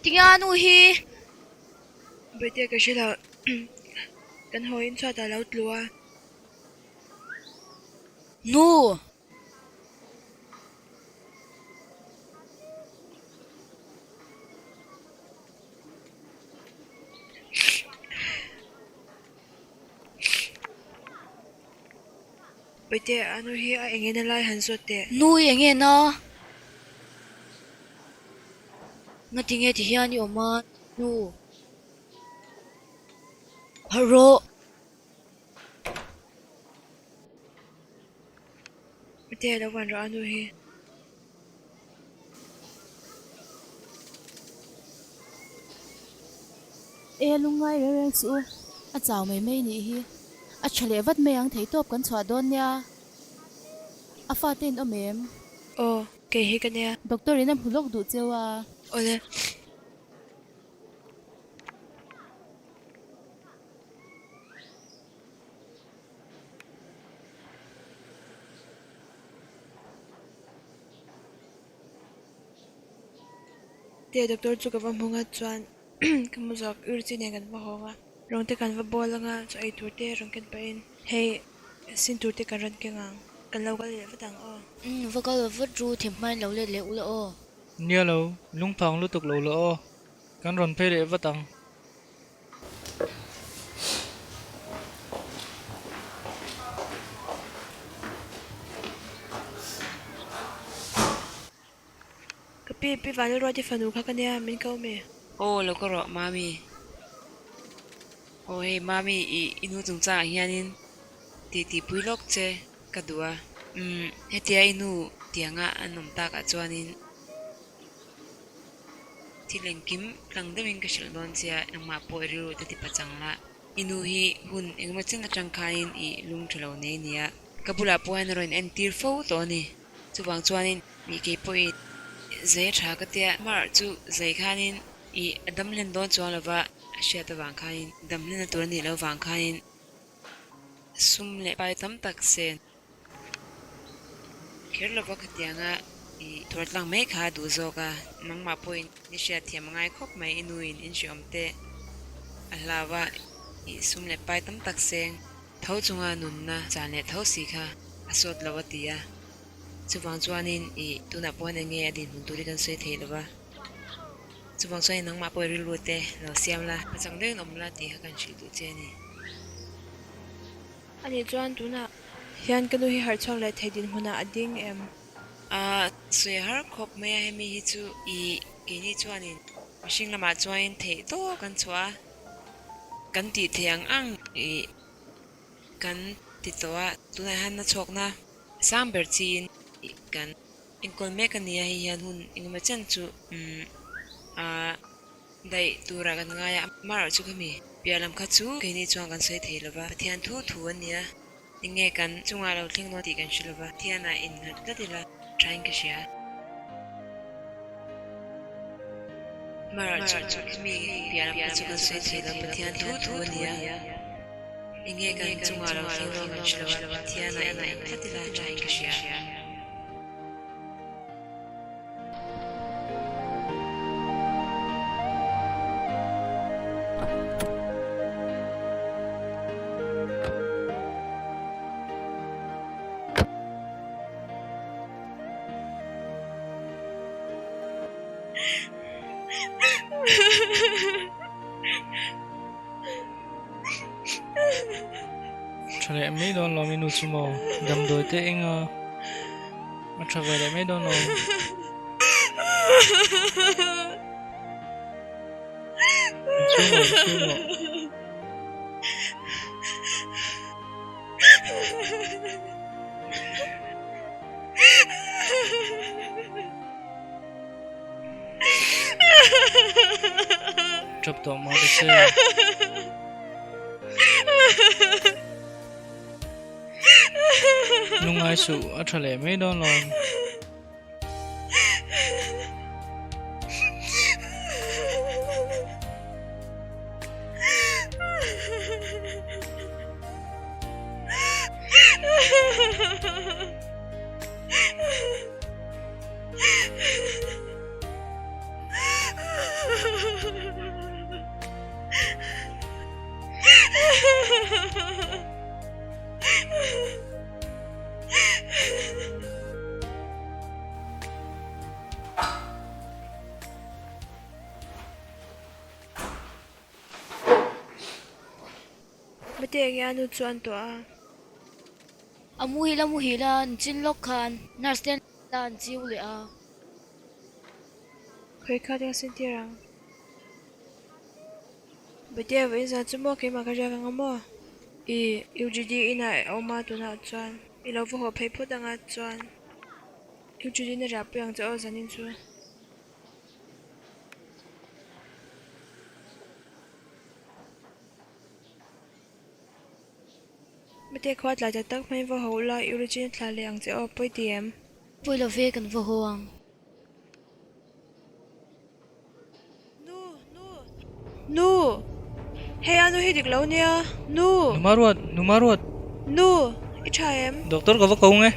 Ngatinge a nu hi? Bawihte ka hre lo. Kan haw in chhuat ah lo tlu a. Nu! Bawihte, a nu hi a eng ena lai han zawt teh. Nu i eng ena? Ngatinge ti hian i awm a, nu? Harh rawh! Bawihte, lo van rawh a nu hi. E lungngai reng reng chu a chau mai mai nih hi. A tha leh vat mai ang theihtawp kan chhuah dawn nia. A fate in awm em? Aw, kei hi ka nia. Doctor in a hmu lawk duh cheu a. Awle. Tia doctor chu ka va hmu nghat chuan ka hmu zawk ur chi nen kan va hawng a, rawng te kan va bawl anga chaw ei tur te rawn ken pahin hei sin tur te kan rawn keng ang, kan lo kal leh vat ang aw. Umm va kal vat ru thim hmain lo let leh ula aw. Nia lo, lungphang lutuk lo la aw, kan rawn phei leh vat ang. Ka pi, Pi Vanlalruati fanu kha ka nia, min ko mi? Aw, lo ka rawh, Mami. Aw hei, Mami, i i nu chungchangah hianin titipui lawk che ka duh a. Umm, hetia i nu tianga an awm takah chuanin. Thil engkim tlang deuhin ka hrilh dawn che a, engmah pawh i rilru te tipa chang la. I nu hi hun engemaw chen atang khanin i lung tha lo nei nia. Ka bulah pawh hian a rawn entir fo tawh a ni. Chuvang chuanin mi kei pawhin zai a tha ka tia, mar chu zai khanin i a dam hlen dawn chuang lova a hriat avang khanin dam hlenna tur a nih loh vang khanin sum leh pai tam tak sen. Kher lova khatianga i tuar tlang mai kha a duh zawk a, nangmah pawhin i hriat thiam a ngai khawp mai, i nuin in hreawm teh a hlau a, i sum leh pai tam tak seng tho chunga nunna chan leh tho si kha a sawt lo a ti a, chuvang chuanin i tunah pawh hian eng nge a dinhmun tur hi kan sawi thei lova, chuvang chuanin nangmah pawh i rilru te lo siam la, pachang deuhin awm la tih kha kan hrilh duh che a ni. Ani chuan tunah hian ka nu hi harh chhuak leh thei dinhmunah a ding em? A sawi har khawp mai a, hemi hi chu i keini chuanin mihring lamah chuanin theih tawk kan chhuah a, kan tih theih ang ang i kan ti tawh a, tunah hian na chhuakna sang ber chiin i kan enkawl mek a ni a, hei hian hun engemaw chen chu umm a. Daih turah kan ngai a, amaherawh chu khami piah lam kha chu keini chuan kan sawi thei lova, Pathian thu thu a nia, enge kan chungah lo thleng dawn tih kan hre lova, Pathianah innghat tlat ila thain ka hria. Amaherawh chu khami piah lam kha chu kan sawi thei lova, Pathian thu thu a nia, enge kan chungah lo thleng dawn kan hre lova, Pathianah innghat tlat ila thain ka hria. Tha leh mai dawn lo mi nu chu maw damdawi te eng a. A tha ve leh mai dawn lo. Inchhung rawh, inchhung rawh. Tap tawh mah ta che. Lungngai suh a tha leh mai dawn lo. Mate enge a nu chu an tuah a. A muhil a muhil a, an chin lawk khan nurse te la an chiu leh a. Khawi kha te ka sentir ang. Mate a vawiin zan chu maw keimah ka riak ang a maw? I UGD inah a awm a tunah chuan i lo va haw phei phawt anga chuan UGD in a riah pui ang che aw zanin chu. Mite khua tlai tak tak hmai va haw ula i origin a thla leh ang che aw, pawi ti em? Pawi lo ve kan va haw ang. Nu! Nu! Nu! Hei a nu hi dik lo nia! Nu! Nu Maruat! Nu Maruat! Nu! I tha em? Doctor ka va ko nge.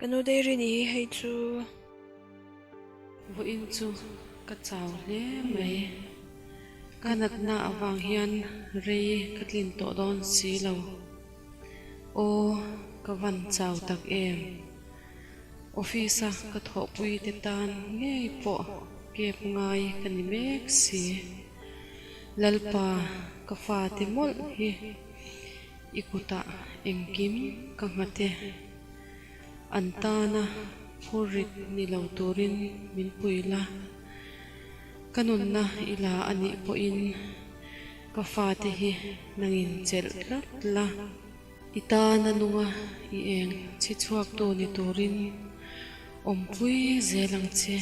Ka nu dairy ni hi hei chu. Vawiin chu ka chau hle mai. Ka natna avang hian rei ka tlin tawh dawn si lo. Aw, ka van chau tak em. Office a ka thawhpui te tan ngei pawh kep ngai ka ni mek si. Lalpa, ka fate mawlh hi i kutah engkim ka nghat e. An tana phurrit ni lo turin min pui la. Ka nunna i la a nih pawhin ka fate hi nangin chelh tlat la. I tana nunga i eng chhi chhuaktu ni turin awmpui zel ang che.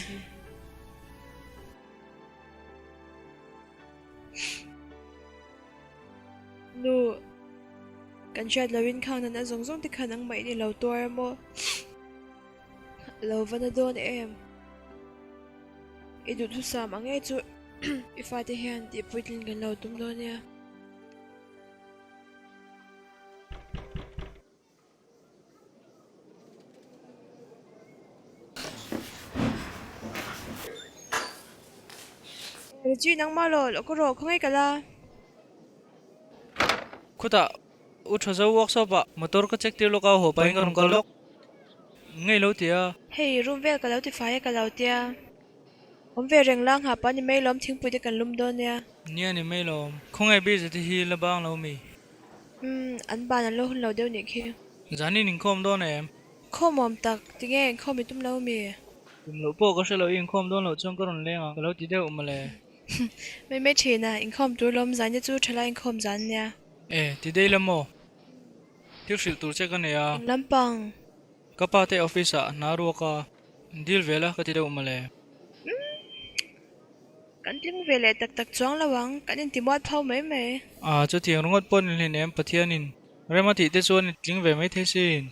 Nu, kan hriat loin khang natna zawng zawng te kha nangmah in i lo tuar a maw? Lo va na dawn em? I duhthusam ang e chu i fate hian tih puitlin kan lo tum dawn nia. Reggie nangmah law lo ka rawh khawngaih ka la. Khutah U Thazo workshop ah motor ka check tir lawk a haw pahin ka rawn kal lawk. Ngei lo tia. Hei, room vel ka lo ti fai a ka lo tia. Awm ve reng la nghah pah ni mai lawm thingpui te kan lum dawn nia. Nia ni mai lawm. Khawngaih busy te hi la bang lo mi? Umm, an ban an lo hun lo deuh nih khi. Zanin inkhawm dawn em? Khawmawm tak, tinge inkhawm i tum lo mi? Tum loh pawh ka hre lo, i inkhawm dawn loh chuan ka rawn leng ang ka lo ti deuh mawle. Mai mai thin a, inkhawm tur lawm zan te chu thalai inkhawm zan nia. E, ti dei la maw? Thil hrilh tur che ka nei a. Eng lampang? Ka pa te office ah hna ruak a, deal ve la ka ti deuh mawle. Umm, kan tling ve leh tak tak chuang lo ang, kan inti mual pho mai mai. A, chutiang ringawt pawh ni hleinem Pathianin rem a tih te chuan i tling ve mai thei sin.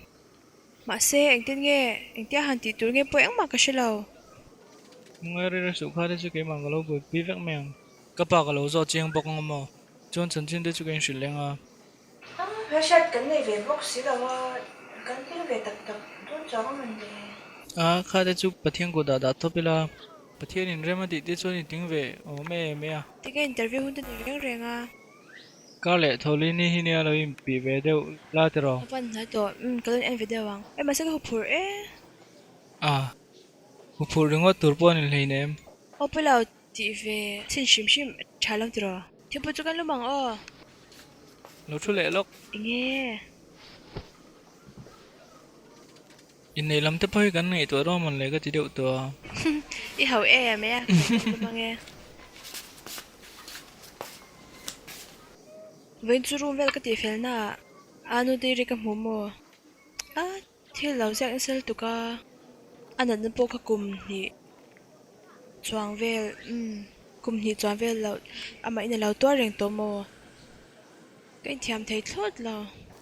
Mahse, engtin nge, engtia han tih tur nge pawh engmah ka hre lo. Ngai rira suh kha te chu keimah ka lo buaipui vek mai ang. Ka pa ka lo zawh chiang bawk ang maw? Chuan chanchin te chu ka inhrilh leng a. Hriat kan nei ve bawk si lo a, kan tling ve tak tak dawn chuang a man le. A, kha te chu Pathian kut ah dah tawp ila. Pathian in rem a tih te chuan i tling ve awm em e a. Tinge interview hun te ni reng reng a. Kar leh Thawli ni hi nia lo inpih ve deuh la tiraw? Ka van hnai tawh, umm ka lo en ve deuh ang. E mahse ka huphurh e. A, huphurh ringawt tur pawh a ni hleinem. Aw pawilo tih ve chhin hrim hrim tha lo tiraw? Thingpui chu kan lum ang aw. Lo thu leh lawk. Enge? Inneih lam te pawh hi kan ngaihtuah ruang man leh ka ti deuh tawh a. I hau em e a, kan lum ang e. Vawiin chu room vel ka tih fel na ah a nu te ri ka hmu maw? A thil lo ziak nasa lutuk a, a natna pawh kha kum hnih chuang vel umm kum hnih chuang vel loh amah in a lo tuar reng tawh maw? Ka inthiam thei thlawt lo.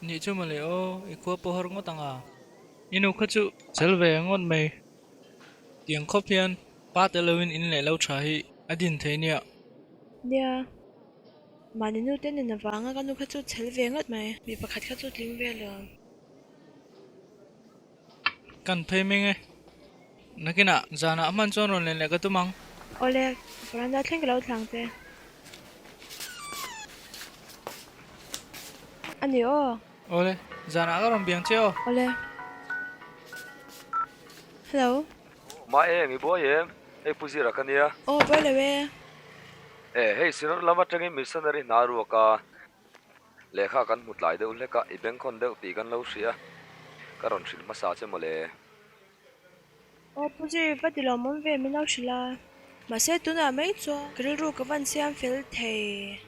Nih chu mawle aw, i khua pawh har ngawt ang a. I nu kha chu chel ve ngawt mai. Tiang khawp hian pa tel loin in leh lo tha hi a din thei nia. Nia. Mahni nu te nen avanga ka nu kha chu chhel ve ngawt mai. Mi pakhat kha chu tling ve lo. Kan phei meng e. Nakinah zanah hman chuan rawn len leh ka tum ang. Awle, veranda thleng ka lo thlang che. A ni aw. Awle, zanah ka rawn biang che aw. Awle. Hello. Mah em, i buai em? Hei Pu Zira ka nia. Aw, buai lo e. E, hei Sinod lam atangin missionary hna ruak a, lehkha kan hmu tlai deuh hlek a, i bengkhawn deuh tih kan lo hria, ka rawn hrilh hmasa che mawle. Aw Pu Zir, va ti lawmawm ve min lo hrilh a. Mahse tunah mai chuan ka rilru ka van siam fel thei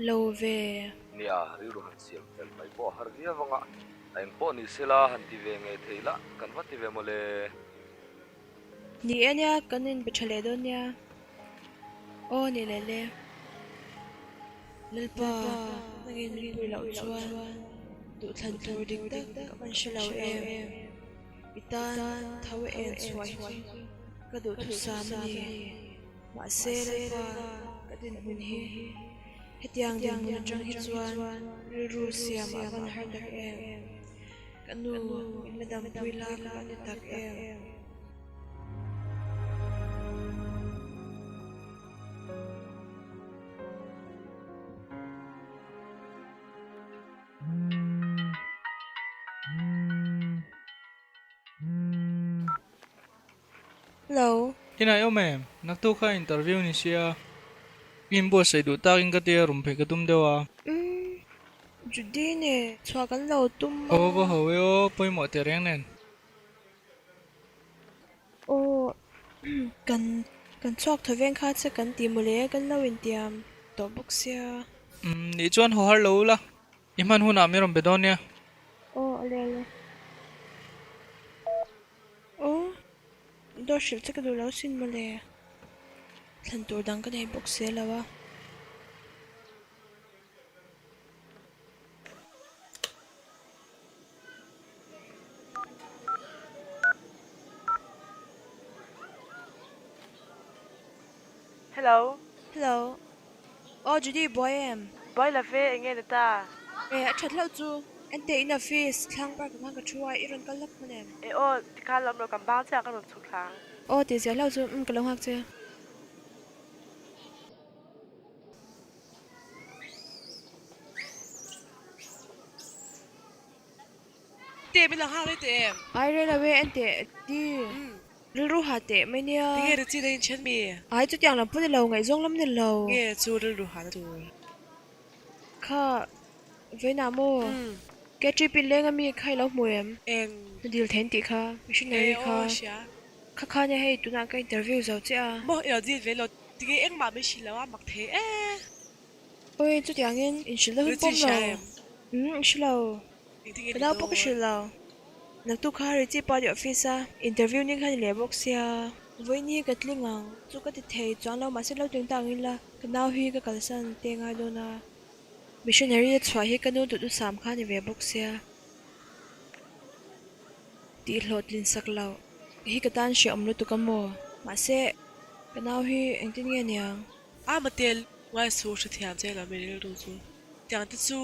lo ve. Nia, rilru han siam fel mai pawh a har viau ang a, a eng pawh ni sela han ti ve ngei thei la, kan va ti ve mawle. Ni e nia, kan inbe tha leh dawn nia. Aw ni leh le. Lalpa, nangin min pui loh chuan duhthlan tur dik tak ka van hre lo em. I tan tho en chhuah hi chu ka duhthusam a ni. Mahse Lalpa, ka dinhmun hi hetiang dinhmun atang hi chuan rilru siam a van har tak em. Ka nu, min la dampui la ka van ti tak em. Hello. Inah i awm em? Naktuk kha interview ni sia. I inbuatsaih duh takin ka tia rum phei ka tum deuh a. Umm, Judy nen chhuah kan lo tum a. Aw va ho e aw, pawimawh teh reng nen. Aw, kan kan chhuak thaw veng kha che kan ti mawle kan lo intiam tawh bawk sia. Umm, nih chuan haw har lo ula, i hman hunah min rawn be dawn nia. Aw, ale ale. Aw, dawr hrilh che ka duh lo sin mawle. Thlan tur dang ka nei bawk si lo a. Hello. Hello. Aw Judy buai em? Buai la ve, enge ni ta? E, a that hlauh chu. Ente in office thlang park ah khan ka thu a, i rawn kal lawk hman em? E aw, tikhan lam rawh kan bang chiah ka rawn chhuk thlang. Aw tih ziah hlauh chu, umm ka lo nghak che. Mate, min lo nghak rei teh em? Ai rei lo e, en teh di. Rilru ha teh mai nia. Tinge ri chi na in then mi? Ai chutiang lam pawh ni lo, ngaihzawng lam ni lo. Nge chu rilru ha na tur? Kha vawiinah maw? Ke trip in leng ami kha i lo hmu em? Eng? Na dil thein tih kha, missionary kha. E aw hria. Kha kha nia hei tunah ka interview zo chiah a. Maw i lo dil ve lo, tinge engmah min hrilh lo a mak thei e. Awi chutiangin in hrilh na hun pawm lo. Umm hre lo. Ka nau pawh ka hrilh lo. Naktuk kha Richie pa nih office a interview ning kha ni leh bawk sia. Vawiin hi ka tling ang chu ka ti thei chuang lo mahse lo tling ta ang ila ka nau hi ka kalsan te ngai dawn a. Missionary a chhuah hi ka nu duhnu sam kha ni ve bawk sia. Tih hlawhtlin sak lo hi ka tan hreawm lutuk a maw? Mahse ka nau hi engtin nge niang? A matel ngai suh hrethiam che lo mi rilru chu. Tiang te chu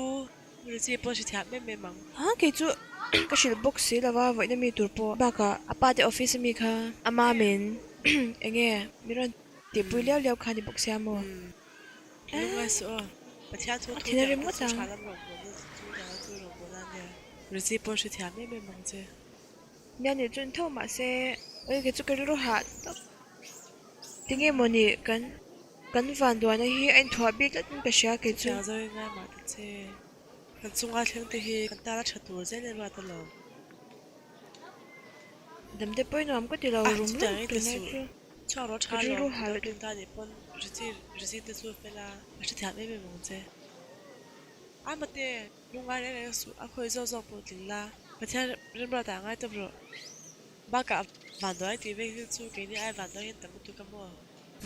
Rizzy pawh hrethiam em em ang. Ha kei chu ka hrilh bawk si lo va vawiina mi tur pawh bakah a pa te office ami kha a mamin enge min rawn tihpui liau liau kha ni bawk sia maw? Lungngai suh aw. Pathian chu A thin a rim ngawt ang. Tha lam rawngbawlna chu tiang chu rawngbawlna ania. Rizzy pawh hrethiam em em ang che. Nia nih chuan tho mahse oi kei chu ka rilru hah tawp. Tinge mawni kan kan vanduaina hi a inthuah bik tlat in ka hria kei chu. Chutiang zawng in ngai mah ta che. Kan chunga thleng te hi kan tana tha tur zel in ruat alawm. Damte pawhin nuam ka ti lo rum rum tunlai chu. Chhuak rawh tha rawh ka lo tling ta nih pawn Rizzy Rizzy te chu a fel a, a hrethiam em em ang che. A mate lungngai reng reng suh a khawi zawk zawk pawh tling la Pathian remruat ah ngai tawp rawh. Bakah vanduai tih vek hi chu keini ai vanduai hian tam lutuk a maw?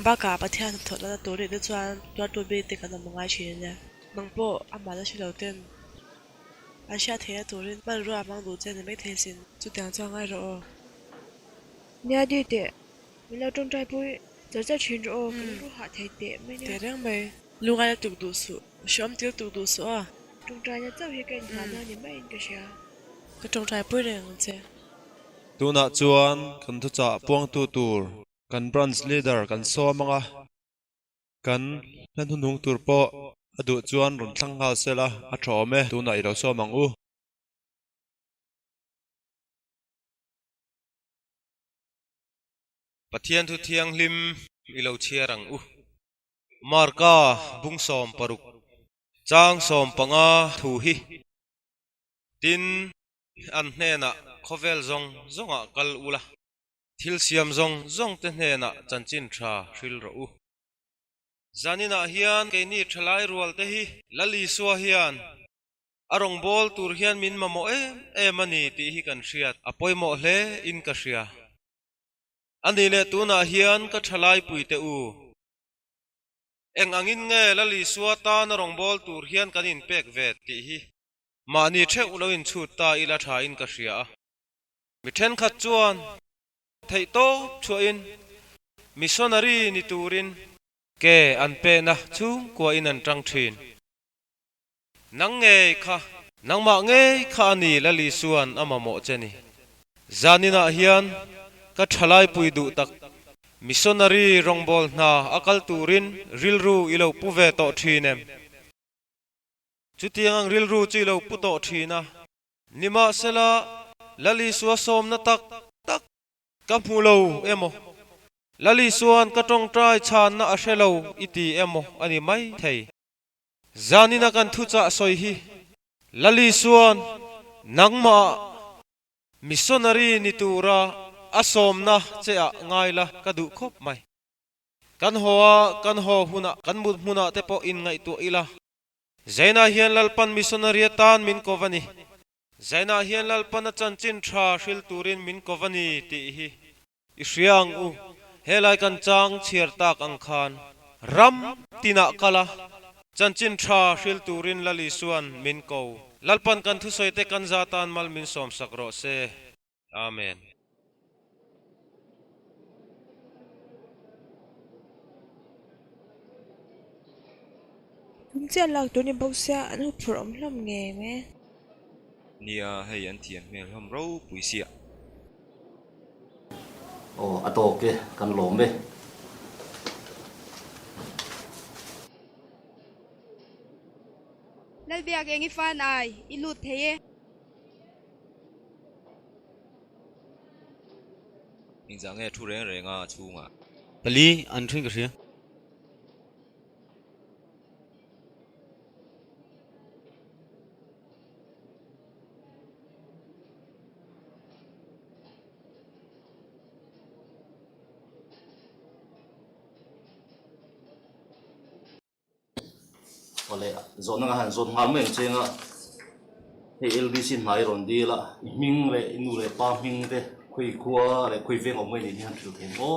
Bakah Pathian hnathawh lana tur nih te chuan tuartu bik te kan awm ngai thin a nia. Nang pawh amah la hre lo ten an hriat theihna turin hmanrua a hmang duh che ni maithei sin. Chutiang chuan ngai rawh aw. Nia di teh, min lo tawngtai pui char char thin rawh aw, ka rilru hah thei teh mai nia. Teh reng mai, lungai la tuk duh suh, hreawm tir tuk duh suh aw. Tawngtaina chauh hi ka inhahna ni maiin ka hria. Ka tawngtai pui reng ang che. Tunah chuan kan thuchah puangtu tur kan branch leader kan sawm ang a, kan hla hnuhnung tur pawh a duh chuan rawn thlang nghal sela a tha awm e, tunah i lo sawm ang u. Pathian thu thianghlim i lo chhiar ang u. Marka bung 16 chang 15 thu hi. Tin, an hnenah khawvel zawng zawngah kal ula, thil siam zawng zawngte hnenah chanchin tha hril rawh u. Zaninah hian keini thalai rualte hi Lal Isua hian a rawngbâwl tur hian min mamawh em em a ni tih hi kan hriat a pawimawh hle in ka hria. A ni leh tunah hian ka thalai puite u. Eng angin nge Lal Isua tana rawngbâwl tur hian kan inpek ve tih hi mahni theuh lo inchhut ta ila tha in ka hria a. Mi thenkhat chuan theih tawp chhuahin missionary ni turin ke an pehna chhungkuain an tang thin. Nang ngei kha, nangmah ngei kha a ni Lal Isua'n a mamawh che ni. Zaninah hian ka thalaipui duh tak, missionary rawngbâwl hna a kal turin rilru i lo pu ve tawh thin em? Chutiang ang rilru chu i lo pu tawh thin a. Nimahsela, Lal Isua sawmna tak tak ka hmu lo emaw, Lal Isua'n ka tawngtai chhanna a hre lo i ti emaw a ni mai thei. Zanina kan thuchah sawi hi Lal Isua'n nangmah missionary ni tura a sawmna che ah ngai la ka duh khawp mai. Kan haw a, kan haw hunah kan mut hmunah te pawh inngaihtuah ila. Zainah hian Lalpan missionary atan min ko va ni. Zainah hian Lalpan a chanchin tha hril turin min ko va ni tih hi I hria ang u, helai kan chang chhiar tak ang khan ram tinah kal a, chanchin tha hril turin Lal Isua'n min ko. Lalpan kan thusawi te kan za tan mal min sawmsak rawh se. Amen. Tum chiah lak tur ni bawk sia an huphurh awm hlawm ngei mai. Nia, hei an thiam hmel hlawm ropui sia. Aw a tawk e, kan lawm e. Lalbiak eng i fan ai, i lut thei e. Engzah nge thu reng reng a chhungah? Pali an thuin ka hria. Awle zawhna nga han zawt nghal mai ang cheng a, hei LDC hnai rawn dil a, i hming leh i nu leh pa hming te khawi khua leh khawi veng awm nge nih hi han hrilh thei maw?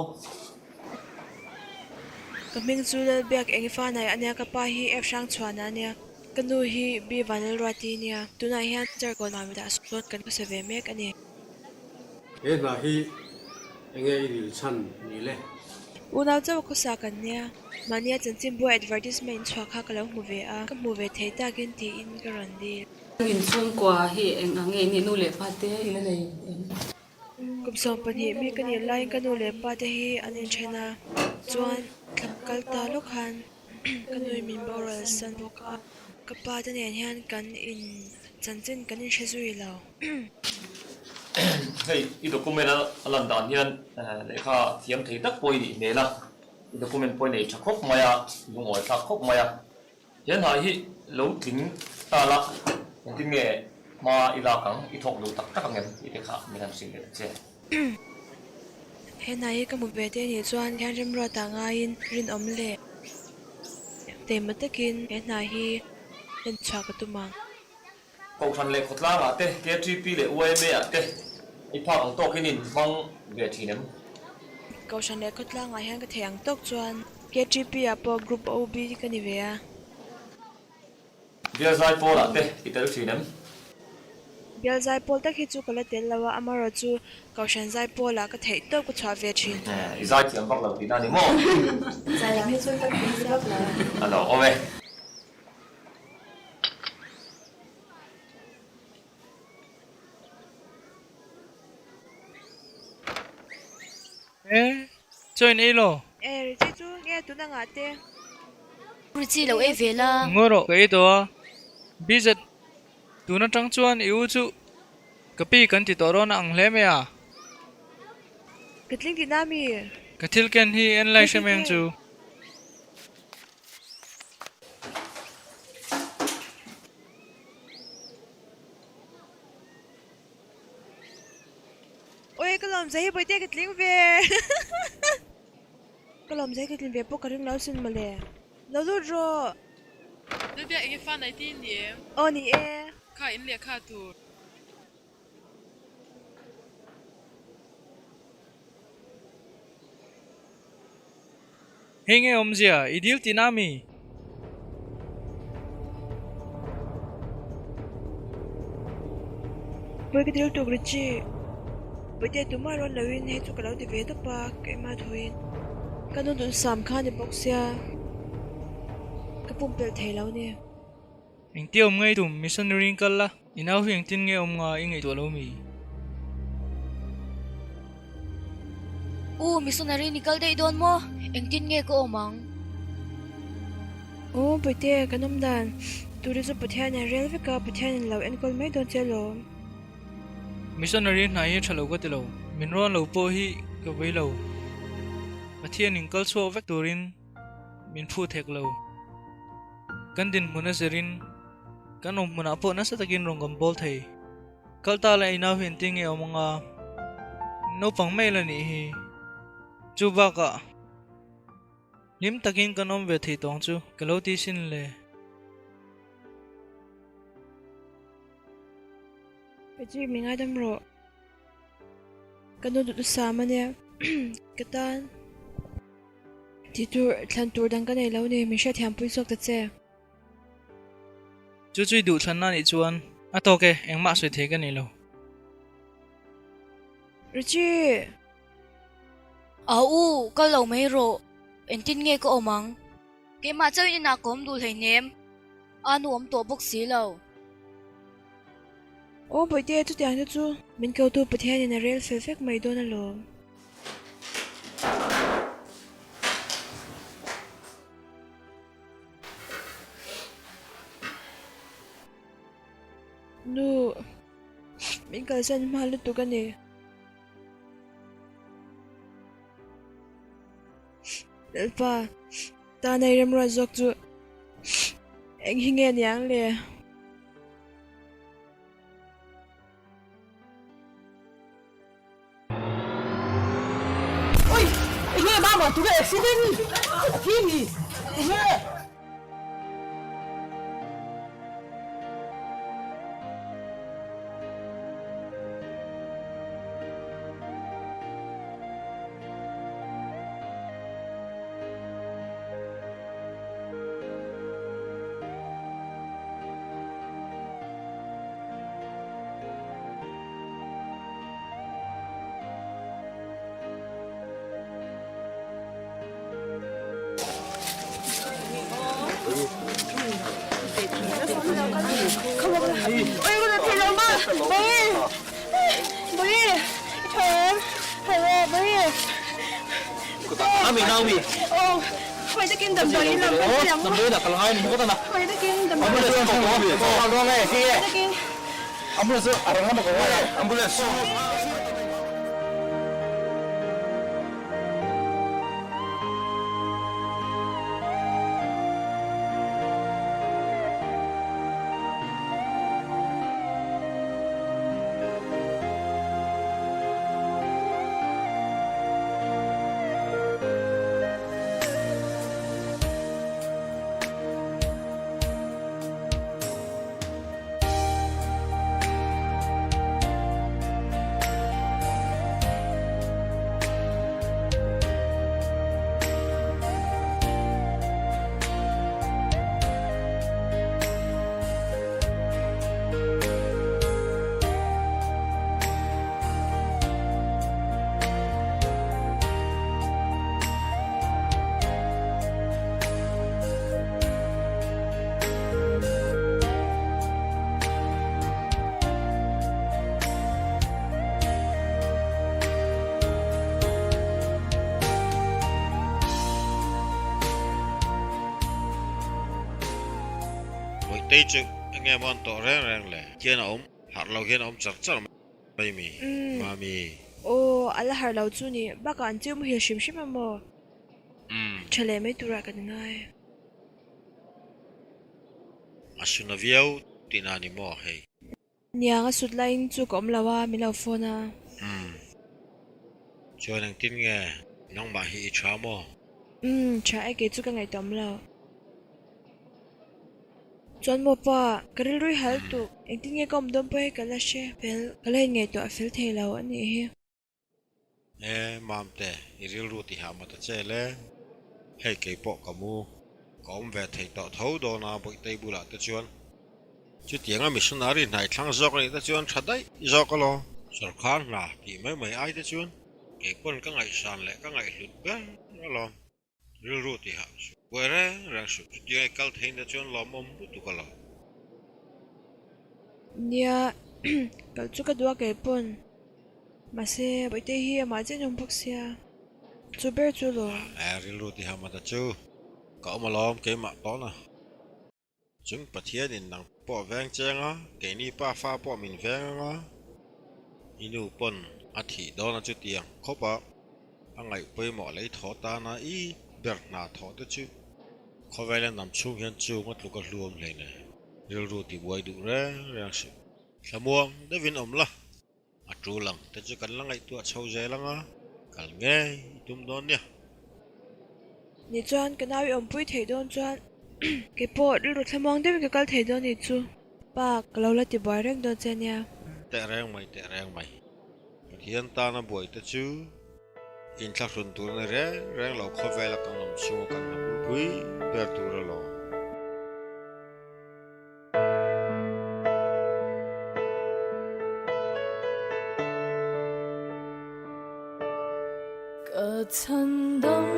Ka hming chu Lalbiak Engifana a nia, ka pa hi F Hrangchhuana a nia, ka nu hi B Vanlalruati a nia, tunah hian Charkawn Mamitah sawn kan khawsa ve mek a ni. He hna hi enge i dil chhan ni le? Unau chauh khawsa kan nia, mahnia chanchinbua advertisement chhuah kha ka lo hmu ve a, ka hmu ve thei takin tiin ka rawn dil. Inchhungkua hi eng ang nge nih nu leh pa te i la nei em? Kum 12 mi ka nih laiin ka nu leh pa te hi an inthen a, chuan thla kal ta lawk khan ka nui min boral san bawk a, ka pa te nen hian kan in chanchin kan inhre zui lo. Hei i document a lan dan hian lehkha thiam thei tak pawh i nih hmel a, i document pawh i nei tha khawp mai a, lungawi thlak khawp mai a. He hna hi lo tling ta la, engtin nge hma i lak ang, i thawk duh tak tak ang em tih te kha min han hrilh leh ta che. He hna hi ka hmu ve te nih chuan hian remruata ngaiin rinawm leh teima takin he hna hi en chhuah ka tum ang. Kohhran leh khawtlangah te, KTP leh YMA ah te i phak ang tawkin in hmang ve thin em? Kohhran leh khawtlangah hian ka theih ang tawk chuan KTP ah pawh Group OB ka ni ve a. Bial zaipawl ah te i tel thin em? Bial zaipawl tak hi chu ka la tel lo a, amaherawh chu Kohhran zaipawl ah ka theih tawp ka chhuah ve thin. I zaithiam vak lo tihna a ni maw? Zai lam hi chu ka tui vak lo. A lo awm e. E, chaw in ei lo. E, Richie chu nge tuna ngah te? Richie lo ei ve la. Ngaw rawh ka ei tawh a. BZ, tun atang chuan i u chu ka pi kan ti tawh rawn a ang hle mai a. Ka tling tihna mi? Ka thil ken hi en lai hre mai ang chu. Oi ka lawm zai hi bawihte ka tling ve Ka lawm zai ka tling ve pawh ka ring lo sin mawle Lo lut rawh. Lalbiak enge fa nai ti ni em? Aw ni e. Kha in lehkha tur. Hei nge awmzia, i dil tihna a mi? Pawi ka dil tuk Richie. Pawite tumah rawn loin hei chu ka lo ti ve tawp a, keimah thuin. Ka nu dun sam kha ni bawk sia, ka pumpelh thei lo ni. Engtia awm ngei tum missionary in kal la, i nau hi engtin nge awm nga i ngaihtuah lo mi? U, missionary ni kal daih dawn maw? Engtin nge ka awm ang? U, Puite, kan awm dan tur hi chu Pathian in rel vek a, Pathian in lo enkawl mai dawn che alawm. Missionary hna hi a tha lo ka ti lo, min rawn lo pawh hi ka vei lo. Pathian in kal chhuak vek turin min phut hek lo. Kan dinhmun a zirin kan awm hmunah pawh nasa takin rawn kan bawl thei. Kal ta leh inau hi engtin nge awm anga naupang mai la nih hi. Chu bakah hlim takin kan awm ve thei tawng chu ka lo ti sin le. Pachi mi ngaidam rawh. Ka nu duh sam ania ka tan. Tih tur, thlan tur dang ka nei lo ni, min hriatthiampui zawk ta che. Chu chu i duh thlanna nih chuan a tawk e, engmah sawi thei ka nei lo. Richie! Au u, kal lo mai rawh, engtin nge ka awm ang? Keimah chauhin inah ka awm duh hleinem, a nu awm tawh bawk si lo. Aw Bawihte, chutiang te chu min kotu Pathianin a rel fel vek mai dawn alawm. Nu, min kalsan hma lutuk a ni. Lalpa, tana i remruat zawk chu eng hi nge niang le? Oi! Enge mama tu nge accident a thi mi? Enge? Ambulance a rang lama ko ambulance. Bawihtei chu enge maw an tawh reng reng le? Khian a awm harh lo hian a awm char char mai mi, Mami. Aw, a la harh lo chu ni, bakah an chiu muhil hrim hrim a maw? Tha leh mai turah kan ngai. A suna viau tihna a ni maw hei? Niang a sut laiin chu ka awm lo a, min lo phone a. Umm. Chuan engtin nge nangmah hi i tha maw? Umm, tha e kei chu ka ngaihtuah awm lo. Chuan maw pa, ka rilru i hal tuk. Engtin nge ka awm dawn pawh hi ka la hre fel, ka la inngaihtuah fel thei lo a nih hi. E, Mamte, i rilru ti hah mawta che le. Hei kei pawh ka mu. Ka awm ve thei tawh tho dawn a Bawihtei bulah te chuan. Chutianga missionary hnai thlang zawk anih te chuan tha daih zawk alaw. Sorkar hna tih mai mai ai te chuan kei pawn ka ngaihsan leh ka ngaihhlut ber alawm. Rilru ti hah suh. Buai reng reng suh. Chutianga i kal theih na chuan lawmawm lutuk alawm. Nia, kal chu ka duh a kei pawn. Mahse, Bawihtei hi amah chiah ni awm bawk sia, chu ber chu lo. E, rilru ti hamata chu ka awm alawm keimah tawn a. Chung Pathianin nang pawh veng cheng a, keini pa fa pawh min veng ang a. I nu pawn a thih dawn a chutiang khawp a, a ngaih pawimawh lei thaw tana i ber hna thawh te chu khawvela nam chhung hian chung a tluk a hluam hleine rilru ti buai duh reng reng suh. Thlamuang deuhin awm la. A tul ang te chu kan la ngaihtuah chho zel ang a, kal ngei i tum dawn nia. Ni chuan ka nau i awmpui theih dawn chuan kei pawh rilru thlamuang deuhin ka kal thei dawn ni chu. Pa, ka lo la ti buai reng dawn che nia. Teh reng mai, teh reng mai. Pathian tana buai te chu inthlahrun tur a ni reng reng lo, khawvela kan awm chhunga kan hnam pui ber tur alawm. Ka chhan dang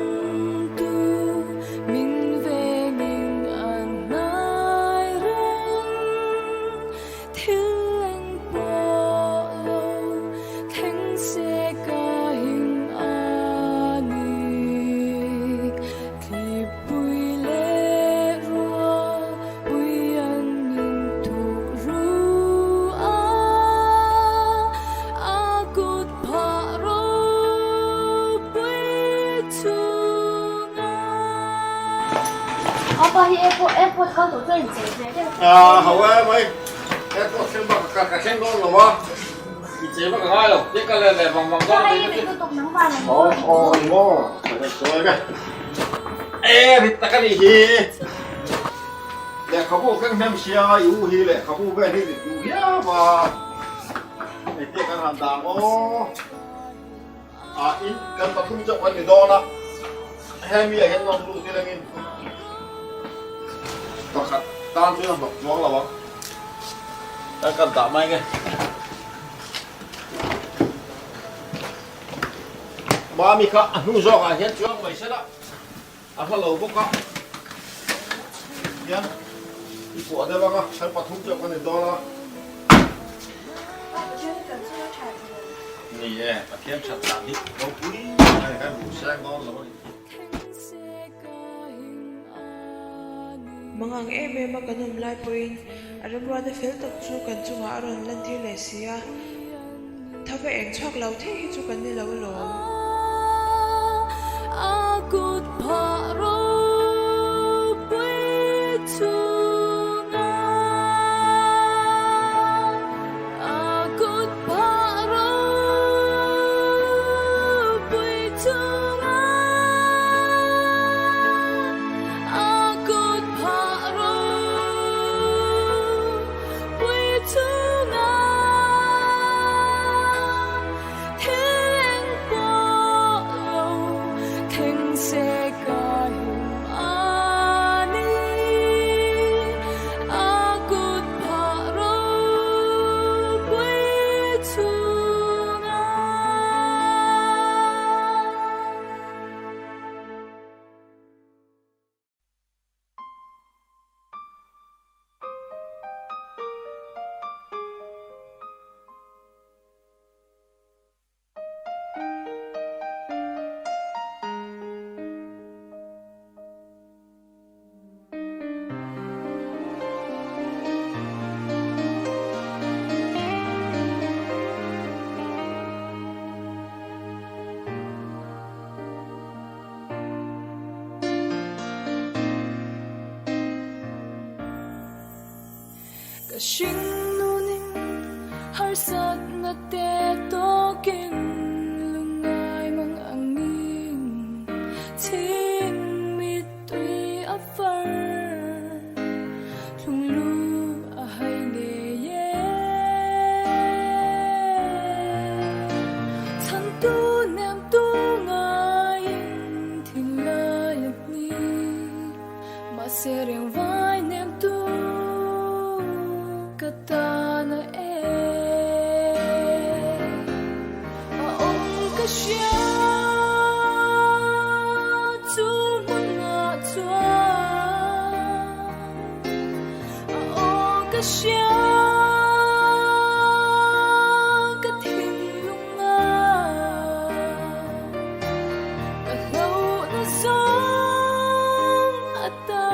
tu min vengin an hnai reng thil eng pawh lo thleng se ka him a ni Thlipui leh rual pui an min thuh ru a, a kut phah ropui chung. kal tur chuan inchei ve deuh ta che. Ho e mai, he pawh thleng bak ka ka thleng dawn lo a, inchei vak a ngai lo, tia ka let leh vang vang dawn a ni chu. Aw aw ni maw, ka han sawi ve. E rit tak a nih hi, lehkhabu keng hnem sia i u hi lehkhabu vel hi rit duh viau a, engtia kan han dah ang aw. Ah in kan pathum chauh kan ni dawn a, hemi ah hian rawn lut ilangin pakhat tan chuan a hnawk chuang lo ang, kan kan dah mai nge. Mami kha a hnu zawk ah hian chuang mai sela a hla lo bawk a, hian i puah deuh ang a, kan pathum chauh kan ni dawn a. Ni e, Pathian that dan hi ropui a ni kan hmuh seng dawn lo a ni. Mangang em em a kan awm lai pawhin a remruatna fel tak chu kan chungah a rawn lantir leh si a, thava eng chhuak lo thei hi chu kan ni lo alawm. Ka hringnunin harsatna te tawkin lungngai mang angin chhing mittui a far thlunglu a hai ngei e. Chhantu nemtu ngaiin thinlai a hni. Mahse reng vai nem tu ka tan a e. A awm ka hria chu hmunah chuan a aw ka hria ka thinlung. Ka hlauhna zawng a ta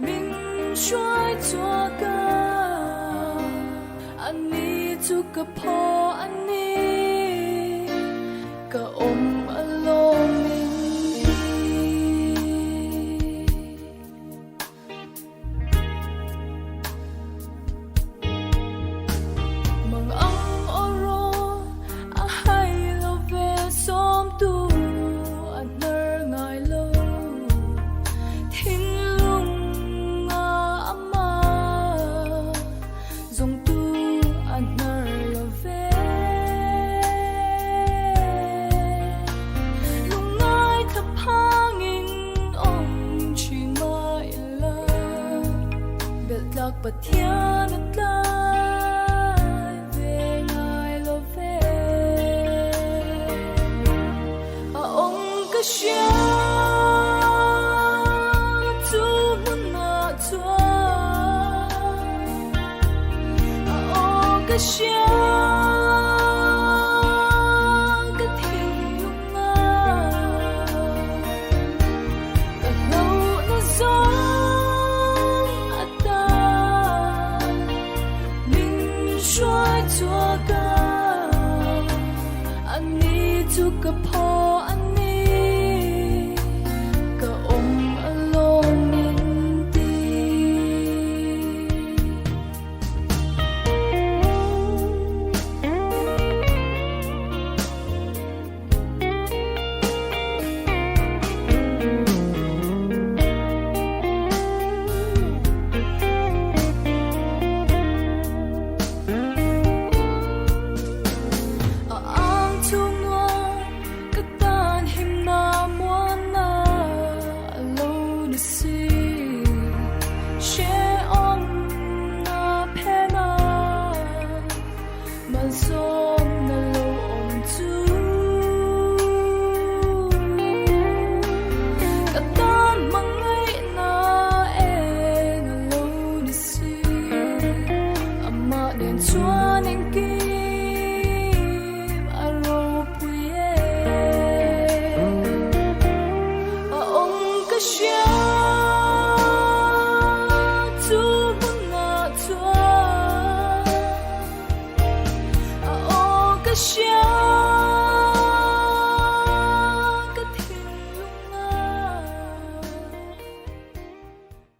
min hruai chhuak a, a ni chu ka phaw a ni, ka awm alawm min ti. Mang ang aw rawl a hai lo ve sawmtu a hnar ngai lo. Thinlung a ama zawngtu a hnar lo ve. Lungngai thla phangin awm thin mah ila. Belh tlak Pathian a tlai ve ngai lo ve. A awm ka hria chu hmunah chuan a aw ka hria ka thinlung. Ka hlauhna zawng a ta min hruai chhuak a, a ni chu ka phaw.